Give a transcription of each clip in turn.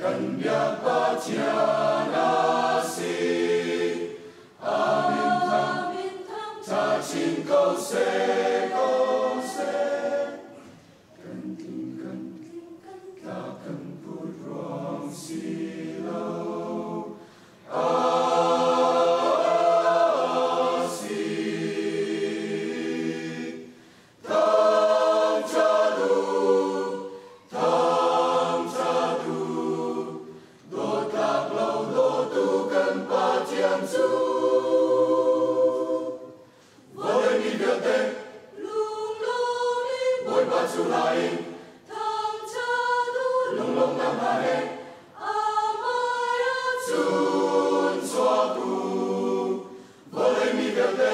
Kan biak Pathian a si. Amin thang tha chin ko seh, ko seh. Kan tling kan tla kan put ruang si lo. A si. Thang tha du, thang tha du, dawtlak lo dawtu kan Pathian cu. Vawlei mi vialte Lunglawm in Bawipa cu hla in thangṭhat u lunglawmhnak hna he Amah cun chuak u. Vawlei mi vialte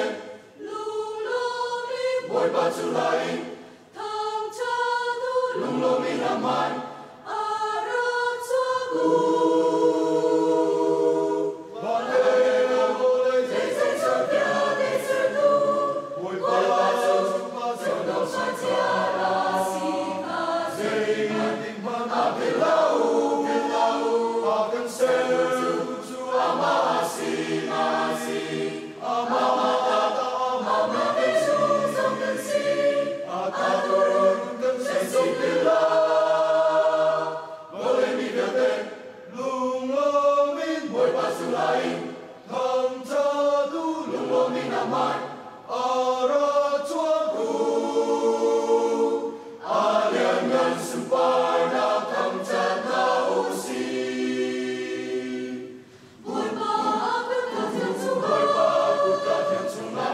Lunglawm in Bawipa cu hla in thangṭhat u lunglawm in a hmai a rak chuak u. Van le vawlei Zeicahtiah sertu Bawipa cu Pathian a si kha zeitik hmanh ah philh hlah u, philh hlah u. A kan sertu cu amah a si, a si. Amah Amah Jesuh zong kan si. A ta tuurun kan si ti lai. Vawlei mi vialte lunglawm in Bawipa cu hla in thangṭhat u, lunglawm in a hmai a ra chuak u. A lianngan sunparnak thangṭhat hna u sih. Bawipa a kan Pathian cungah Bawipa kutka thiang chungah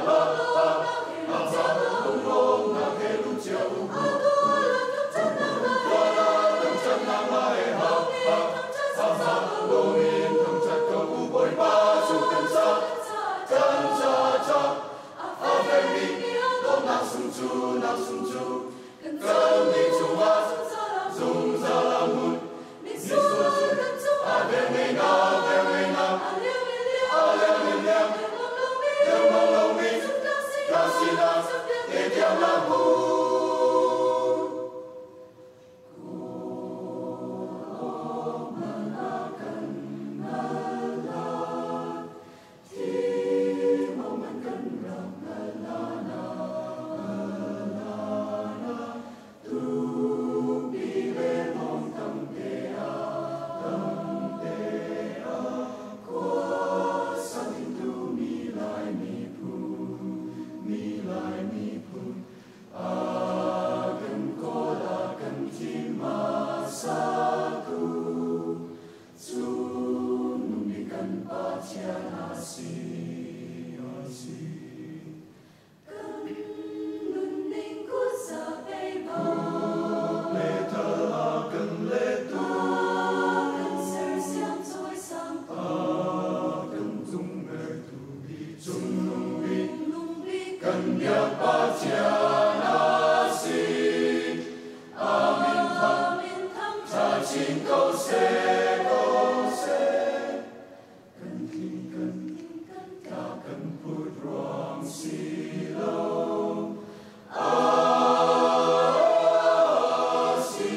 lunglawmnak he lut cio u. lunglawmnak he lut cio u. A tuah thangṭhatnak hla he Thangṭhatnak hla he ha ha thangṭhat zungzal ko u. lawm in thangṭhat ko u. Bawipa cu kan ca kan ca ṭha A fekmi a dawtnak sung cu nak sung cu kan kan nih cungah zungzal a hmun. zungzal a hmun. Mitsur kan cungah Velngeihnak, velngeihnak, a liam in liam, a liam in liam, dengmang lomi, dengmang lomi, zumhtlak tlak sinak, sinak, vialte te tiang a hmun. Mi Lai miphun a kan kawl a kan thim hmasatu cungnung bik kan Pathian a si, a si. Kan nunning kutza pei bang, Le thal a kan lettu, a kan sersiam cawisangtu, a kan tungmertu bik, cungnung bik nung bik kan biak Pathian a si. Amin thang Amin tha thangṭhat chin ko seh, ko seh. Kan tling kan kan tla kan put ruang si lo. A si.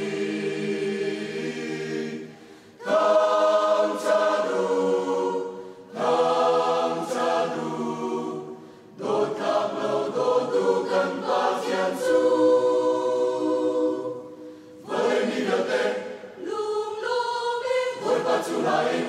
Thangṭhat u, thangṭhat u, dawtlak lo dawtu kan Pathian cu. Vawlei mi vialte lunglawm in Bawipa cu hla in